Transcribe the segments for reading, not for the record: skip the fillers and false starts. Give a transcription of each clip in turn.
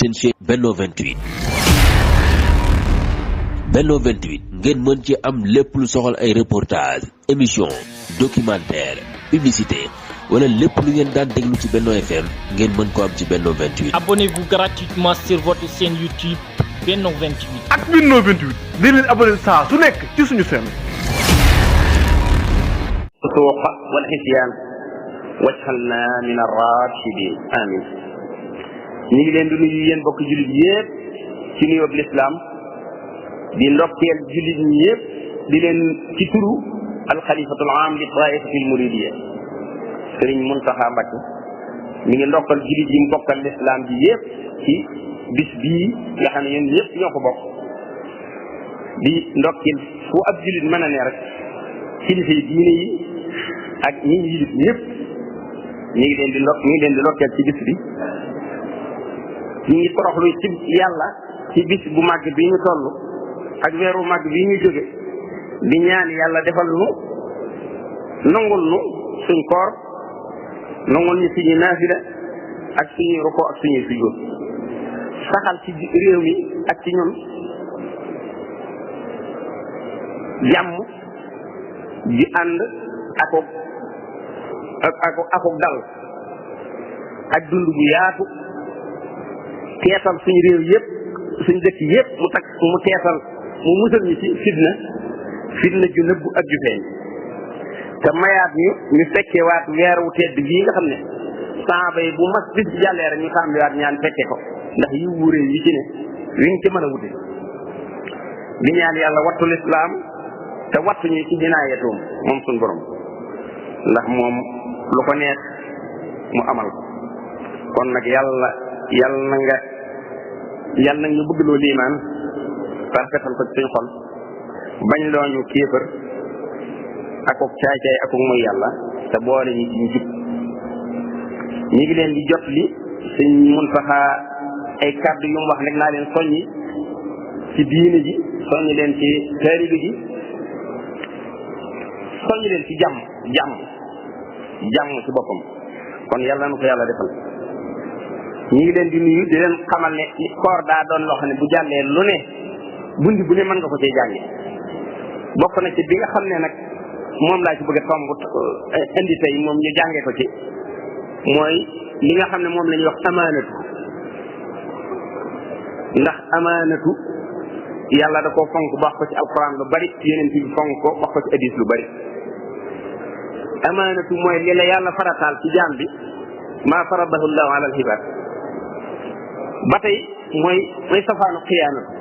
seen chaîne Benno 28. Benno 28 ngeen mën ci am lépp lu soxal ay reportage émission documentaire publicité wala lépp lu ngeen daan déglu ci Benno FM ngeen mën ko am ci Benno 28. Abonnez-vous gratuitement sur votre chaîne YouTube Benno 28. ak Benno 28 di leen abonné saa su nekk ci suñu chaîne. الفسوق والعصيان واجعلنا من الراشدين آمين. ñi ngi leen di nuyu yéen bokk jullit yépp ci nuyoo bi l'islam di ndokkeel jullit ñi yépp di leen ci turu alxalifatul am li taifatil muridiyya sëriñ Muntaxa Mbakke mi ngi ndokkal jullit yi mu bokkal l'islam bi yépp ci bis bii nga xam ne yéen yépp ñoo ko bokk di ndokkeel fu ab jullit mën a ne rek kilifa yi diine yi ak ñi ngi yilif ñëpp ñi ngi leen di ndokkeel ci bis bi ñi ngi toroxlu ci yàlla ci bis bu màgg bi ñu toll ak weeru màgg bi ñu jóge di ñaan yàlla defal nu nangul nu suñ koor nangul ñu suñu naafila ak suñuy ruko ak suñuy sujjóot saxal ci réew mi ak ci ñun jàmm di ànd akok dal ak dund bu yaatu teetal suñu réew yépp suñu dëkk yépp mu teetal mu musal ñu ci fitna ju nëbbu ak ju feeñ te mayaat ñu fekkee waat weer wu tedd bii nga xam ne saaba yi bu mas bis jàllee rek ñu tàmbiwaat ñaan fekke ko ndax yi wuure yi ci ne wiñ ci mën a wute di ñaan yàlla wattu lislaam te wattu ñu ci jinaayatoom moom suñ borom ndax moom lu ko neex mu amal ko kon nag yàlla na ñu bëgg loo liimaan rafetal ko ci suñ xol bañ loo ñu kéefër akok caay-caay akok mooy yàlla te boole ñu ci ñu jub ñi ngi leen di jot li suñ Muntaxa ay kàddu yu mu wax rek naa leen soññi ci diine ji soññi leen ci taalibe gi soññi leen ci jàmm ci boppam kon yàlla na ko yàlla defal ñi ngi leen di nuyu di leen xamal ne koor daa doon loo xam ne bu jàllee lu ne bundi bu ne mën nga ko cee jànge bokk na ci bi nga xam ne nag moom laa ci bëgg a tomb indi tey moom ñu jàngee ko ci mooy li nga xam ne moom la ñuy wax amaanatu ndax amaanatu yàlla da koo fonk wax ko ci alquran lu bari yeneen ci fonk ko wax ko ci hadis lu bari amaanatu mooy li la yàlla farataal ci jaam bi maa faradahu llahu ala alxibaad ba tey mooy safaanu xiyaanatu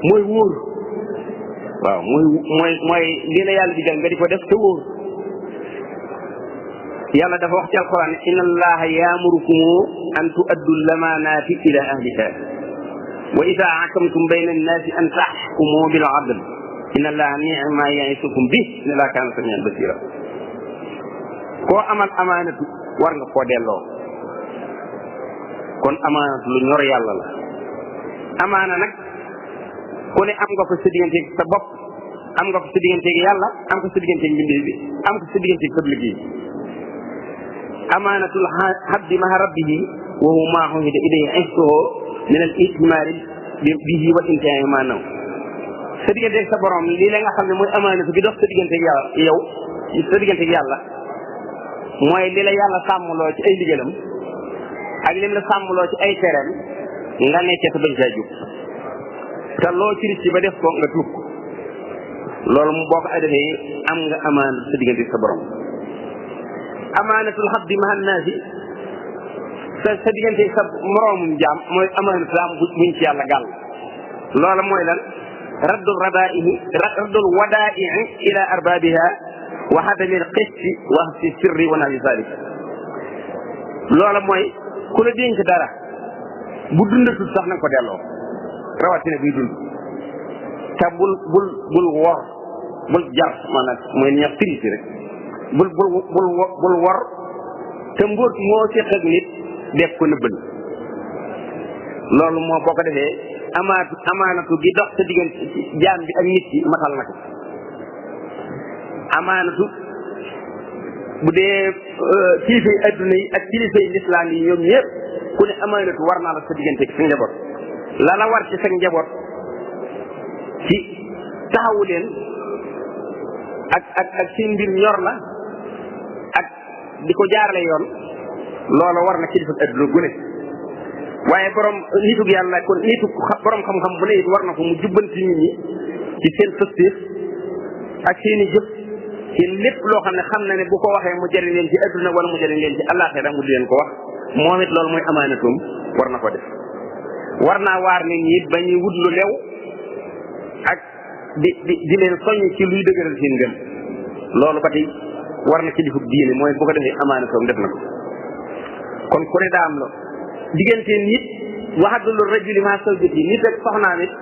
mooy wóor waaw mooy li la yàlla digal nga di ko def te wóor yàlla dafa wax ci alquran ne inna allaha yaamurukum an tuaddu lamaanaati ila ahliha wa ida hakamtum bayna annaasi an taxkumu bil adl inna allaha ni'ma yaisukum bi inna allaha kaana samian basira koo amal amaanatu war nga koo delloo kon amaanatu lu ñor yàlla la amaana nag ku ne am nga ko sa digganteeg sa bopp am nga ko sa digganteeg yàlla am ko sa digganteeg mbindee bi am ko sa digganteeg sa liggéey amaanatul abdi ma'a rabbihi wa huwa maa uhida ilayhi hifzuhu min al itimaari bihi wa intihaai ma naw sa digganteeg sa borom lii la nga xam ne mooy amaanatu bi dox sa digganteeg yow sa digganteeg yàlla mooy li la yàlla sàmmloo ci ay ndigalam ak lim la sàmmloo ci ay tereem nga nekkee sa bañ saa jub te loo ci ricci ba def ko nga tuub ko loolu mu boo ko defee am nga amaana sa diggante sa borom amaanatul xabdi mahan naasi sa diggante sa moroomum jaam mooy amaanatul am buñ ci yàlla gàll loola mooy lan raddul wadaa'i ila arbaabiha wa hadamil qisti wa fi sirri wa nawi zalik loola mooy ku la dénk dara bu dundatul sax nanga ko delloo rawatina buy dund te bul wor bul jar maanaam mooy ñax trisi rek bul wor te mbóot moo séq ak nit def ko nëbbal loolu moo boo ko defee amaanatu gi dox sa diggante jaam bi ak nit ki matal na ko amaanatu bu dee kilifay adduna yi ak kilifay lislaam yi ñoom ñëpp ku ne amaanatu war naa la sa diggante ak sa njaboot la la war ci sa njaboot ci taxawu leen ak seen mbir ñor la ak di ko jaarale yoon loola war na kilifa adduna gu ne waaye borom nitug yàlla kon nitu borom xam-xam bu ne it war na ko mu jubbanti nit ñi ci seen fëstéef ak seen i jëf seen lépp loo xam ne xam na ne bu ko waxee mu jëriñ leen ci adduna wala mu jëriñ leen ci àllaaxira mu di leen ko wax moom it loolu mooy amaanatum war na ko def war naa waar nit ñi it ba ñuy wut lu lew ak di leen soññ ci luy dëgëral seen ngëm loolu ba tey war na kilifa diine mooy bu ko defee amaanatum def na ko kon ku ne daa am la diggante nit waxadulu rajuli ma sawjati nit ak soxnaam it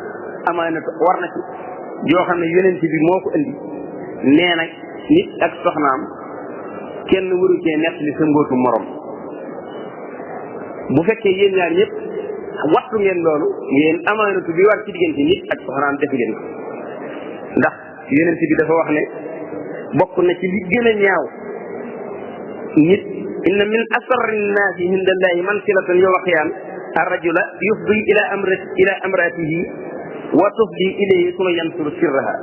amaanatu war na ci yoo xam ne yonent bi moo ko indi nee na nit ak soxnaam kenn waru cee nett li sa mbóotu morom bu fekkee yéen ñaar ñëpp wattu ngeen loolu ngeen amaanatu bi war ci diggante nit ak soxnaam def ngeen ko ndax yonent bi dafa wax ne bokk na ci li gën a ñaaw nit inna min asarri nnaasi inda allahi mansilatan yawma qiyaam arrajula yufdi ila amratihi wa tufdi ilayhi suma yansuru sirraha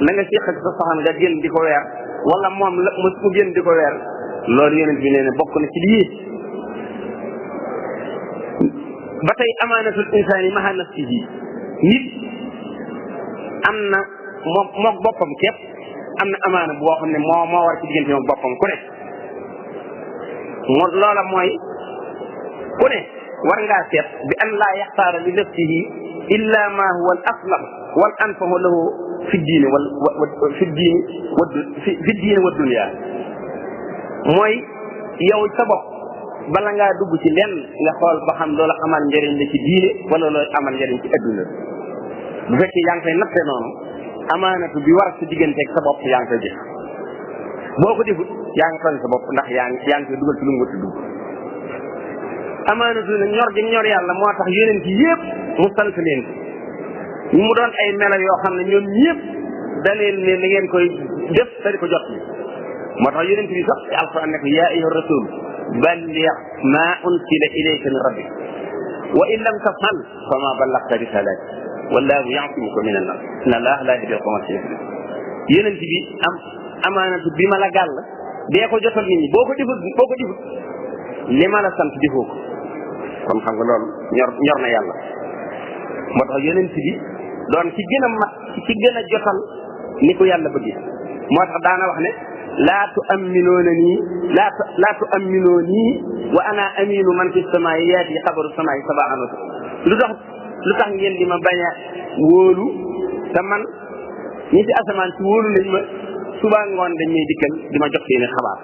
la nga séq ak sa soxna nga génn di ko weer wala moom la mu génn di ko weer loolu yonent bi nee na bokk na ci lii ba tey amaanatul insaani maha nafsihi nit am na mook boppam képp am na amaana boo xam ne moo war ci diggante moom boppam ku ne loola mooy ku ne war ngaa seet bi an laa yaxtaara li nafsihi illa ma huwa al aslah wal anfahu lahu fi diini fi diini wa dunya mooy yow sa bopp bala ngaa dugg ci lenn nga xool ba xam loola amal njëriñ la ci diine wala loola amal njëriñ ci adduna bu fekkee yaa ngi koy natte noonu amaanatu bi war sa digganteeg sa bopp yaa ngi koy jëf boo ko defut yaa ngi tooñ sa bopp ndax yaa ngi koy dugal ci lu mu wëtt dugg amaanatu nag ñor gi ñor yàlla moo tax yonent yépp mu sant leen ñu mu doon ay melo yoo xam ne ñoom ñëpp da leen ne na ngeen koy def te di ko jot moo tax yonent bi sax ci alquran ne ko yaa ayyuha rasul balligh ma unsila ilayka min rabbik wa in lam tafal fa ma ballagta risalati wallahu ya'simuka min an-nas inna allaha la yahdi al-qawma al-fasiqin yonent bi am amaanatu bi ma la gàll dee ko jotal nit ñi boo ko defut li ma la sant defoo ko kon xam nga loolu ñor na yàlla moo tax yonent bi doon ci gën a mat ci gën a jotal ni ko yàlla bëgg moo tax daana wax ne laa tu'amminoo nii wa ana aminu man fi samaa'i yaati xabaru samaa'i sab'an lu tax ngeen di ma bañ a wóolu te man ñi ci asamaan ci wóolu nañ ma suba ngoon dañ may dikkal di ma jox seeni xabaar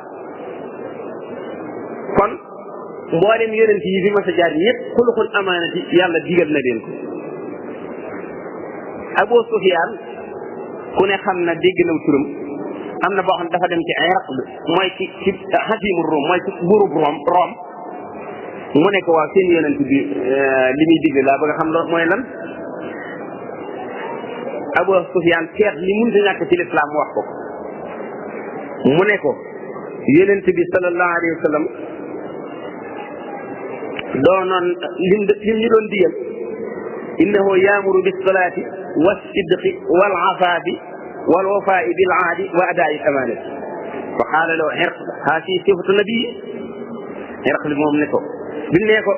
kon mboolem yonent yi fi ma sa jaar yëpp xuluxul amaanati yàlla digal na leen ko Abu Sufyaan ku ne xam na dégg na turam am na boo xam ne dafa dem ci Iraq mooy ci xasimu Rom mooy ci buurub Rom mu ne ko waaw seen yonent bi li muy digle laa bëgg a xam loolu mooy lan Abu Sufyaan seet li mënut a ñàkk ci lislaam wax ko mu ne ko yonent bi sallallahu alayhi wa sallam doonoon lim ñu doon digal innahu yaamuru bis salaati was sidqi wal afaafi wal wafaa'i bil aadi wa adaa'i amaanati fa qaala lahu Hiraql haasihi sifatu nabii Hiraql moom ne ko bi ne ko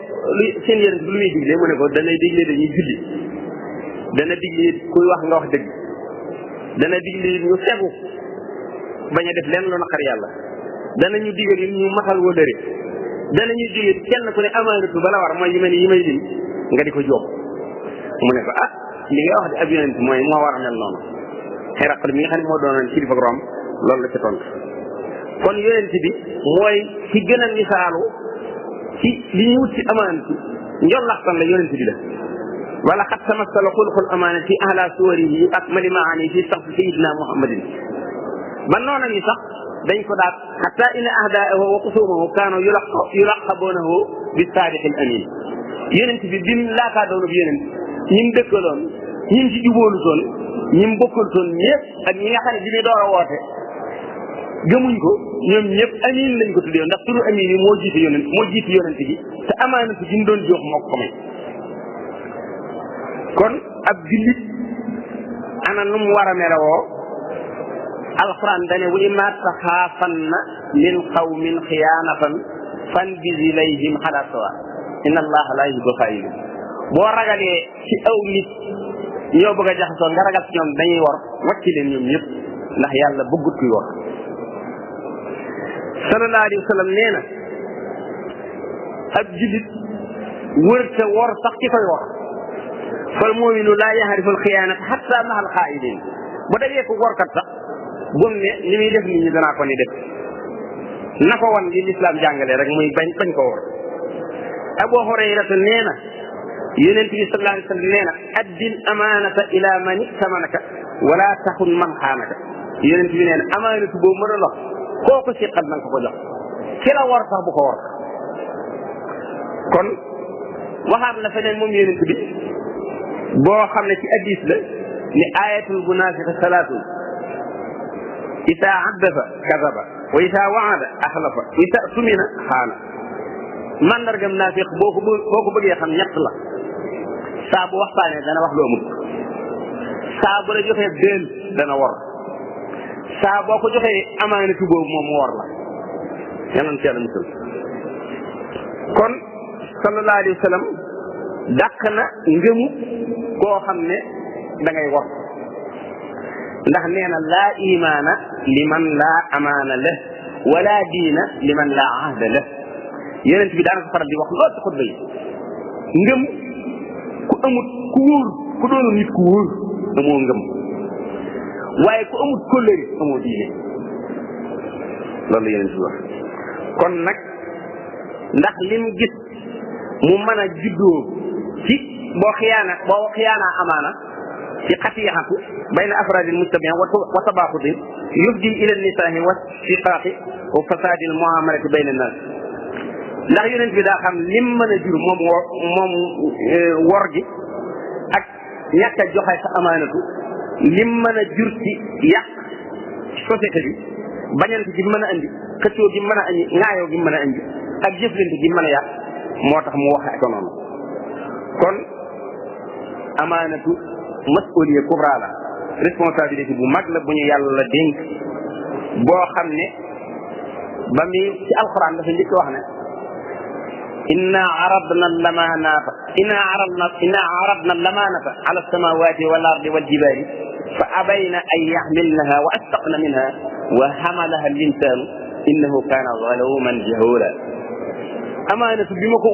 seen yonent bi lu muy digle mu ne ko danay digle dañuy julli dana digle kuy wax nga wax dëgg dana digle ñu fegu bañ a def lenn lu naqar yàlla danañu digal ñu matal wóllëre danañu digal kenn ku ne amaanatu bala war mooy yi may lim nga di ko jóob mu ne ko li nga wax di ab yonent mooy moo war a mel noonu Hiraql mi nga xam ne moo doonoon kilifa Rom loolu la ca tontu kon yonent bi mooy ci gën a misaalu ci li ñu wut ci amaanatu njollaxtan la yonent bi la wala xat tamassala xuluqul amaanati ahla suwarihi akmali maani fi sax sayidina Muhammadin ba noona ñi sax dañ ko daat hatta inna ahdaahu wa qusumahu kaanu yulaqabunahu bi saadiqil amin yonent bi bi mu laataa doon ab yonent ñi mu dëkkaloon ñi mu ci jubóolutoon ñi mu bokkalutoon ñëpp ak ñi nga xam ne bi muy door a woote gëmuñ ko ñoom ñëpp amin lañ ko tuddee ndax turu amin yi moo jiitu yonent gi te amaanatu gi mu doon jox moo ko may kon ab jullit ana nu mu war a melawoo alquran dane wa imma taxaafanna min qawmin xiyaanatan fanbiz ilayhim ala sawa inna allaha la yuhibbu xaa'iniin boo ragalee ci aw nit ñoo bëgg a jaxasoo nga ragal ci ñoom dañuy war wàcc leen ñoom ñëpp ndax yàlla bëggut kuy war sallallahu alayhi wa sallam nee na ab jullit wërta wor sax ci koy wor fal mu'minu laa ya'riful xiyaanata hatta mahal xaa'iniin bu dajee ko workat sax bum ne li muy def nit ñi danaa ko ni def na ko wan li lislaam jàngale rek muy bañ ko wor Abu Hurayrata nee na yonent bi sallallahu alayhi wa sallam nee na addil amaanata ila man itamanaka wala taxun man xaanaka yonent bi nee na amaanatu boobu mën a lox koo ko siqal na nga ko jox ki la war sax bu ko war kon waxaat na feneen moom yonent bi boo xam ne ci hadiis la ni ayatul munaafiqi salaatun isaa haddasa kazaba wa isaa wa'ada axlafa wa isaa tumina xaana mandargam naafiq boo ko bëggee xam ñett la saa bu waxtaanee dana wax lu amul saa bu la joxee déel dana war saa boo ko joxee amaanatu boobu moom mu war la yàlla na ci yàlla musal kon sallallahu alayhi wa sallam dàq na ngëmu koo xam ne da ngay war ndax nee na laa imaana liman laa amaana la wala diina liman laa ahda la yonent bi daana ko faral di wax lool ci xutba yi ngëm ku amut ku wóor ku doonu nit ku wóor amoo ngëm waaye ku amut kóllëre amoo diine loolu la yonent bi wax kon nag ndax lim gis mu mën a juddoo ci boo xiyaanaa amaana ci xatiyatu bayna afraadil mujtamiin wa tabaaxutin yufdi ila nisaahi wa siqaaqi wa fasaadil muamalati bayna naas ndax yonent bi daa xam lim mën a jur moom wor gi ak ñàkk a joxe sa amaanatu lim mën a jur ci yàq société bi bañante gi mën a andi xëccoo gi mën a andi ŋaayoo gi mën a andi ak jëflante gi mën a yàq moo tax mu wax ko noonu kon amaanatu masuliya kubra la responsabilité bu mag la bu ñu yàlla dénk boo xam ne ba muy ci alxuraan dafa njëkk wax ne inna aradna lamanata ala samawati wal ardi wal jibali fa abayna an yaxmilnaha wa astaqna minha wa hamalaha al insanu innahu kana zaluman jahula amaanatu bi ma ko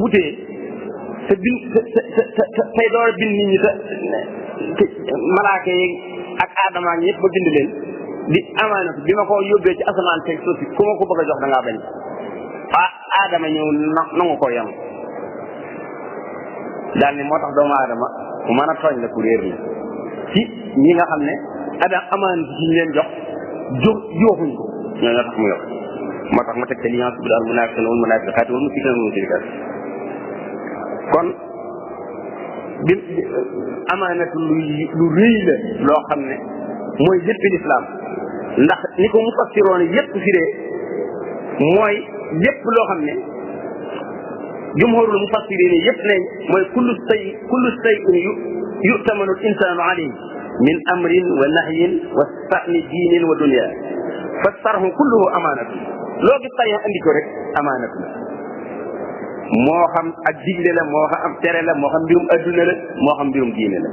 wutee te tey door bind nit ñi te malaaka yi ak aadama ak ñëpp ba bind leen di amaanatu bi ma ko yóbbee ci asamaan teg suuf si ku ma ko bëgg a jox da ngaa bañ aadama ñëw nangu ko yam daal ni moo tax doomu aadama ku mën a tooñ la ku réer la ci ñi nga xam ne amaanatu ci ñu leen jox joxuñ ko ñoo tax mu yor moo tax ma teg te liance bi daal munaafiqiina wal munaafiqaati wal mushrikiina wal mushrikaat kon bi amaanatu lu rëy la loo xam ne mooy lépp lislaam ndax ni ko mufassiroon yépp firee mooy lépp loo xam ne jumhurul mufassiriin yépp ne mooy kullu shay'in yu'tamanu al-insaanu alayhi min amrin wa nahyin wa sa'ni diinin wa dunya fa sarhu kulluhu amaanatu loo gis tey andi ko rek amaanatu la moo xam ak digle la moo xam tere la moo xam mbirum adduna la moo xam mbirum diine la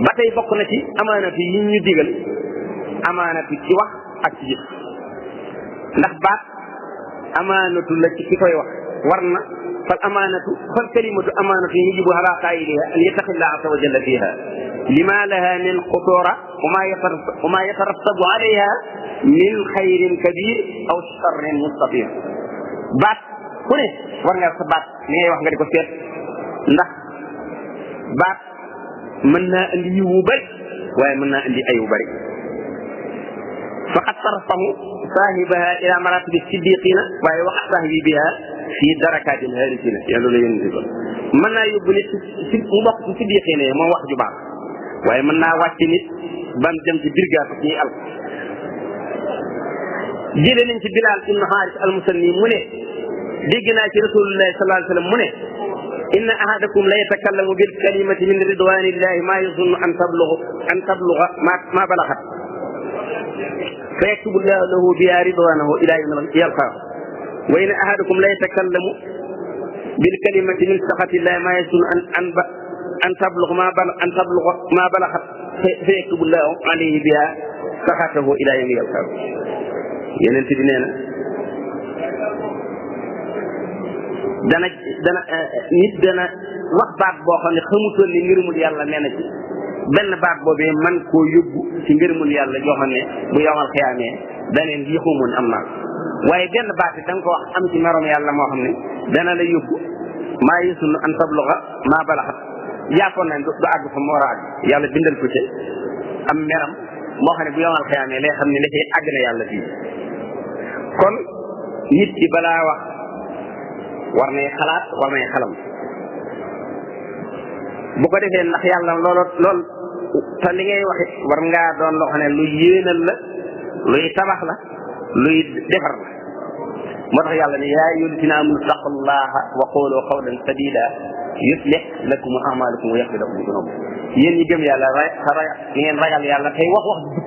ba tey bokk na ci amaanatu yi ñu digal amaanatu ci wax ak ci jëf ndax baat amaanatu la ci ki koy wax war na fal kalimatu amaanatu yajibu ala qaa'iliha an yattaqillaha azza wa jalla fiha lima laha min xutura wa ma yatarattabu alayha min xayrin kabir aw sharrin mustatir baat ku ne war nga sa baat li ngay wax nga di ko seet ndax baat mën naa indi yiw wu bëri waaye mën naa indi ay wu bëri faqad tarfahu saahibaha ila maratibi siddiqina waaye waqad sahbi biha fi darakatil harisina yàlla la yéen ko mën naa yóbbu nit ci mu bokk ci siddiqina moom wax ju baax waaye mën naa wàcc nit bam dem ci brigade ñuy al jëlee nañ ci Bilal ibnu Haris al-Musanni mu ne dégg naa ci rasulullahi sallallahu alayhi wa sallam mu ne inna ahadakum la yatakallamu bil kalimati min ridwanillahi ma yazunnu an tabluga ma balagat fa yaktubu lahu biha ridwanahu ila yawmi yalqaahu wa inna ahadakum la yatakallamu bil kalimati min saxatillahi ma yazunnu an tabluga ma balagat fa yaktubu lahu alayhi biha saxatahu ila yawmi yalqaahu yeneen bi nee na nit dana wax baat boo xam ne xamutoon ni ngërëmul yàlla nee na ci benn baat boobee man koo yóbbu ci ngërëmul yàlla joo xam ne bu yowmal xiyaamee daneen lii xamoon am naa waaye benn baat bi da nga ko wax am ci merom yàlla moo xam ne dana la yóbbu maa yesul an tabluga maa balaxat jàppoon nañ du àgg fa mu war a àgg yàlla bindal ko ci am meram moo xam ne bu yowmal xiyaamee lay xam ne dafay àgg na yàlla fii kon nit ki balaa wax war nay xalaat war nay xalam bu ko defee ndax yàlla lool te li ngay wax it war ngaa doon loo xam ne luy yéenal la luy tabax la luy defar la moo tax yàlla ne yaa ayyuhal lazina aamanu ittaqullaha wa qulu qawlan sadida yuslih lakum a'malakum wa yaghfir lakum dhunubakum yéen ñi gëm yàlla ngeen ragal yàlla tey wax jub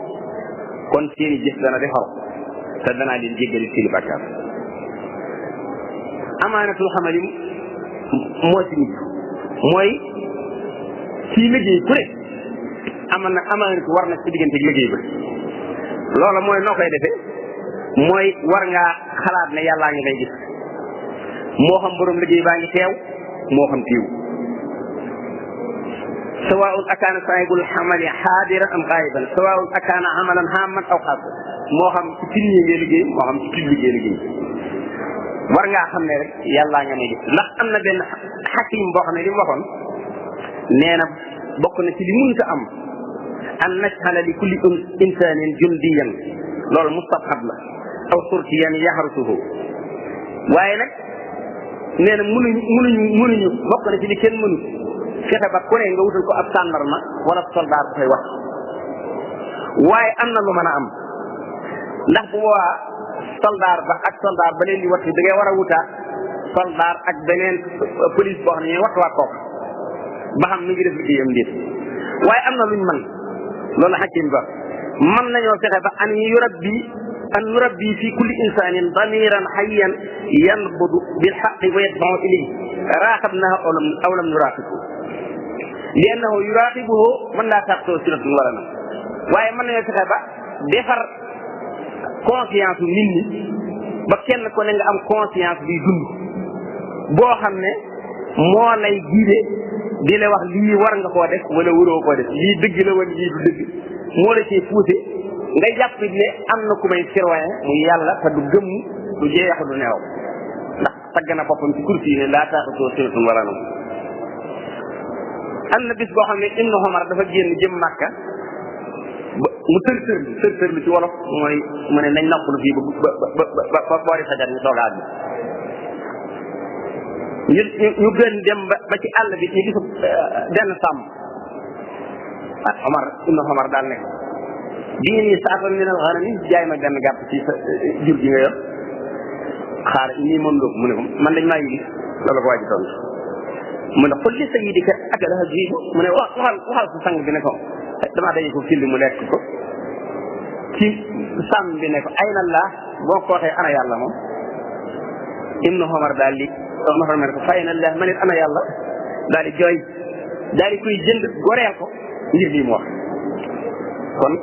kon seeni jëf dana defar te danaa leen jéggali seeni bàkkaar amaanatul xamali moo ci nit mooy kii liggéey ku ne amaanatu war na ci diggante liggéey ba loola mooy noo koy defee mooy war ngaa xalaat ne yàllaa ngi lay gis moo xam borom liggéey baa ngi teew moo xam tiiw sawaa'un akaana saahibul xamali xaadiran am gaa'iban sawaa'un akaana amalan hamman aw xaasa moo xam ci filier ngay liggéey moo xam ci public ngay liggéey war ngaa xam ne rek yàllaa nga may gis ndax am na benn xakim boo xam ne li mu waxoon nee na bokk na ci li mënta am an naj'ala li kulli insanin jundiyan loolu mustabxad la aw surtiyan yaxrusuhu waaye nag nee na mënuñu bokk na ci li kenn mënu fexe ba ku ne nga wutal ko ab sàndarma wala soldaar bu koy wax waaye am na lu mën a am ndax bu boobaa soldaar ba ak soldaar ba leen di wattu da ngay war a wutaat soldaar ak beneen police boo xam ne ñooy wattuwaat kooku ba xam mi ngi def liggéeyam déet waaye am na luñ mën loolu xakim ba mën nañoo fexe ba an yurabbi fi kulli insanin damiran hayyan yanbudu bil haqqi wa yadfa'u ilayhi raqabnahu aw lam nuraqibhu li annahu yuraqibuhu man laa taqtoo sinatun wala nawm waaye mën nañoo fexe ba defar conscience nit ñi ba kenn ko ne nga am conscience bi dund boo xam ne moo lay guidé di la wax lii war nga koo def wala waroo koo def lii dëgg la wala lii du dëgg moo la cee poussé nga jàpp ne am na ku may surveiller muy yàlla te du gëmm du jeex du nelaw ndax tagg na boppam ci kursi yi ne laa taaxatoo sinatun wala nawm am na bis boo xam ne Ibnu Omar dafa génn jëm Makka mu tër ci wolof mooy mu ne nañ noppalu fii ba boori fajar ñu soog a àgg ñu gën dem ba ci àll bi ñu gis benn sàmm Omar Ibnu Omar daal ne bii nii saafara min al ghanami jaay ma benn gàpp ci sa jur gi nga yor xaar nii mën nga mu ne ko man dañ maa yilif loolu ko waa ji tontu mu ne xul li sayyidika akalaha jiibu mu ne waxal sa sang bi ne ko damaa daje ko fil mu lekk ko ci sàmm bi ne ko ayna Allah boo ko waxee ana yàlla moom Ibnu Omar daal di Omar ne ko fa ayna Allah man it ana yàlla daal di jooy daal di koy jënd goreel ko ngir lii mu wax kon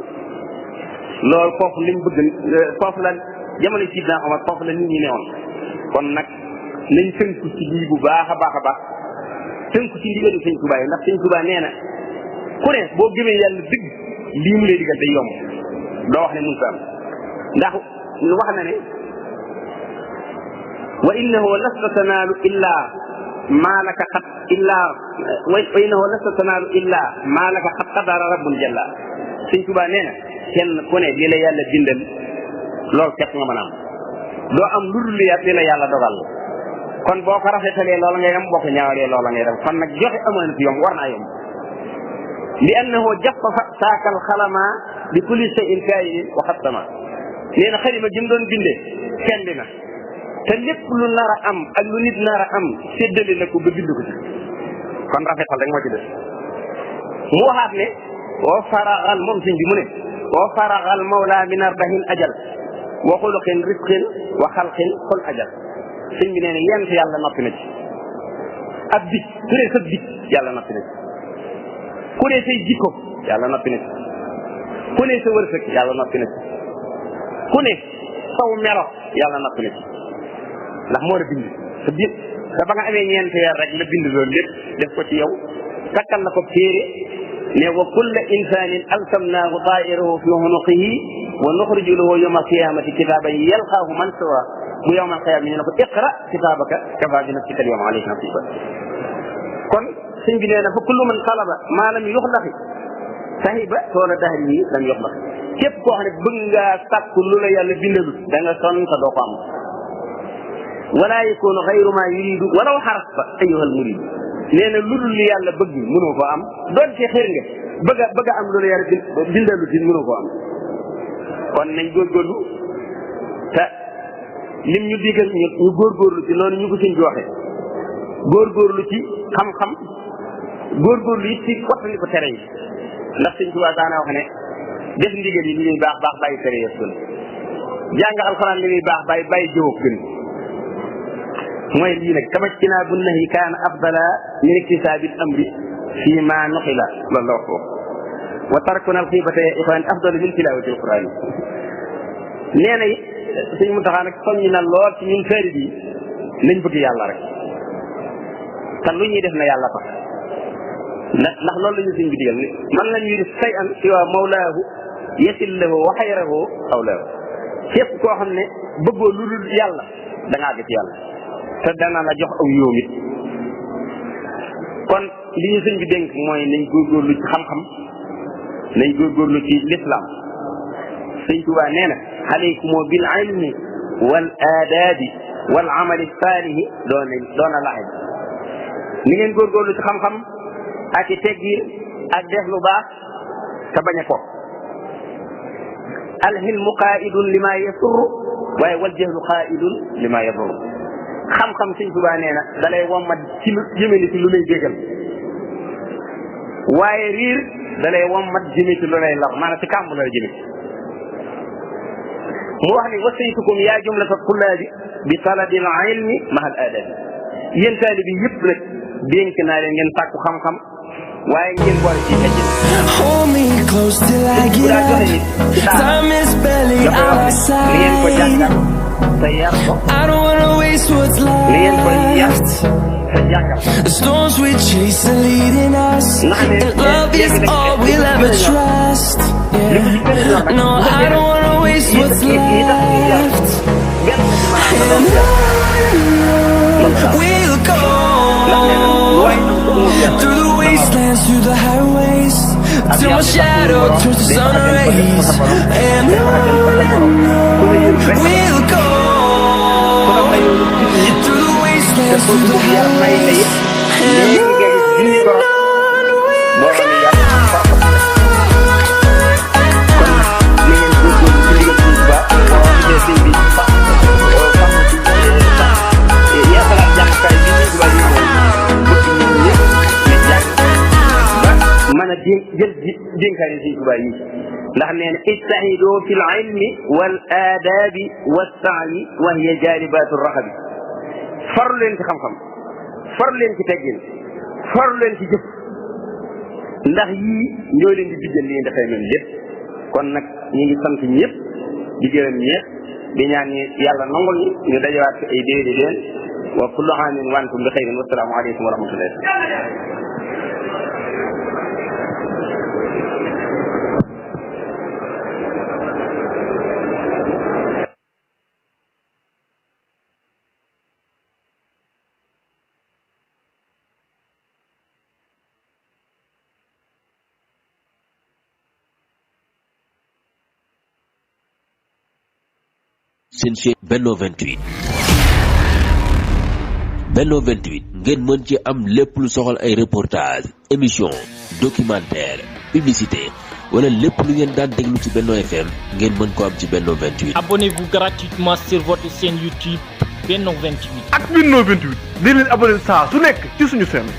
loolu foofu liñ bëgg foofu la jamono Sidna Omar foofu la nit ñi newoon kon nag nañ tënku ci lii bu baax a baax a baax tënku ci ndigalu Sëñ Tuubaa yi ndax Sëñ Tuubaa nee na ku ne boo gëmee yàlla dëgg lii mu lay digal day yomb doo wax ne mënut a am ndax wax na ne wa innahu lasta tanaalu illa maa laka xat illa wa innahu lasta tanaalu illa maa laka xat qadara rabbul jalla Sëñ Tuubaa nee na kenn ku ne li la yàlla bindal loolu képp nga mën a am doo am lu dul li la yàlla dogal kon boo ko rafetalee loola ngay am boo ko ñaawalee loola ngay def kon nag joxe amaana fi yomb war naa yomb li annahu jaffafa saakal xalama bi kulli shay'in kaayinin wa xattama nee na xalima gi mu doon bindee fendi na te lépp lu nar a am ak lu nit nar a am séddale na ko ba bind ko ci kon rafetal rek moo ci des mu waxaat ne wa faraxal moom sëñ bi mu ne wa faraxal mawla min arbahin ajal wa xuluqin risqin wa xalqin xul ajal sëñ bi nee na yent yàlla noppi na ci ab bit ku ne sa bit yàlla noppi na ci ku ne say jikko yàlla noppi na ci ku ne sa wërsëg yàlla noppi na ci ku ne saw melo yàlla noppi na ci ndax moo la bind sa biir te ba nga amee ñeenti weer rek la bind loolu lépp def ko ci yow takkal na ko téere ne wa kulla insanin alsamnaahu taa'irahu fi unuqihi wa nuxriju lahu yawma alqiyamati kitaaban yalqaahu mansuura bu yawma alqiyama ñu ne ko iqra kitaabaka kafaa bi nafsika alyawma alayka hasiiba kon sëñ bi nee na fa kullu man talaba maa lam yuxlaqi sahiba toola dahri yi lam yuxlaqi képp koo xam ne bëgg ngaa sàkku lu la yàlla bindalut da nga sonn te doo ko am wala yakunu xayru ma yuridu walaw xarasta ayyuha almurid nee na lu dul li yàlla bëgg mënoo ko am doon ci xër nga bëgg a am lu la yàlla bindalut it mënoo ko am kon nañ góorgóorlu te lim ñu digal ñu góorgóorlu ci noonu ñu ko sëñ bi waxee góorgóorlu ci xam-xam góorgóorlu it ci wattandi ko tere yi ndax sëñ Tuubaa daana wax ne def ndigal yi li muy baax baax bàyyi tere yëpp gën jàng alxuraan li muy baax bàyyi jëwëf gën mooy lii nag tamajtinaa bu nahi kaana afdala min iktisaabil amri fii ma nuqila loolu la wax foofu wa tarkuna alxiibata ya ixwaan afdalu min tilaawati alquraan nee na it sëñ Muntaxa nag soññi na lool ci ñun fari bi nañ bëgg yàlla rek te lu ñuy def na yàlla tax ndax loolu la ñu sëñ bi digal ni man lam yurid shay'an siwa mawlaahu yasil lahu wa xayrahu awlaahu képp koo xam ne bëggoo lu dul yàlla da ngaa gis yàlla te dana la jox aw yoom it kon li ñu sëñ bi dénk mooy nañ góorgóorlu ci xam-xam nañ góorgóorlu ci l'islam sëñ Tuubaa nee na alaykum bil ilmi wal aadaabi wal amali saalihi doona laxib ni ngeen góorgóorlu ci xam-xam ak i teggiin ak def lu baax te bañ a ko alxilmu qaa'idun lima yasurru waaye wal jahlu qaa'idun lima yadurru xam-xam sëñ Tuubaa nee na da lay wommat ci lu jëmee ci lu lay déggal waaye riir da lay wommat jëmee ci lu lay lor maanaam ci kàmb la jëmee mu wax ni wasaytukum yaa jumlata tullaabi bi talabil ilmi mahal aadabi yéen taalibi yëpp nag dénk naa leen ngeen sàkku xam-xam waaye ngeen boole ci teggin Hold me close till I get up. Time is barely on our side. I don't wanna waste what's left. The storms we chase are leading us, and love is all we'll ever trust. Yeah. No, I don't wanna waste what's left. And on we'll go through the wastelands, through the highways, till my shadow turns to sun rays. And on we'll go through the wastelands, through the highways, and on we'll go. mën a jël dénkaani Sëñ Tuubaa yi ndax nee na ijtahidu fi l ilmi wal aadabi wassaayi wa hiya jaalibaatu raxabi farlu leen ci xam-xam farlu leen ci teggin farlu leen ci jëf ndax yii ñoo leen di bijjal li ngeen dafay mel lépp kon nag ñu ngi sant ñëpp di gërëm ñëpp di ñaan ñi yàlla nangul ñu dajawaat ci ay déedéet leen wa kullu aamin wa antum bi xayrin wa salaamu aleykum wa rahmatullahi. seen chaîne Benno 28 Benno 28 ngeen mën ci am lépp lu soxal ay reportage émission documentaire publicité wala lépp lu ngeen daan déglu ci Benno FM ngeen mën ko am ci Benno 28. Abonnez-vous gratuitement sur votre chaîne YouTube Benno 28. ak Benno 28 di leen abonné saa su nekk ci suñu chaîne.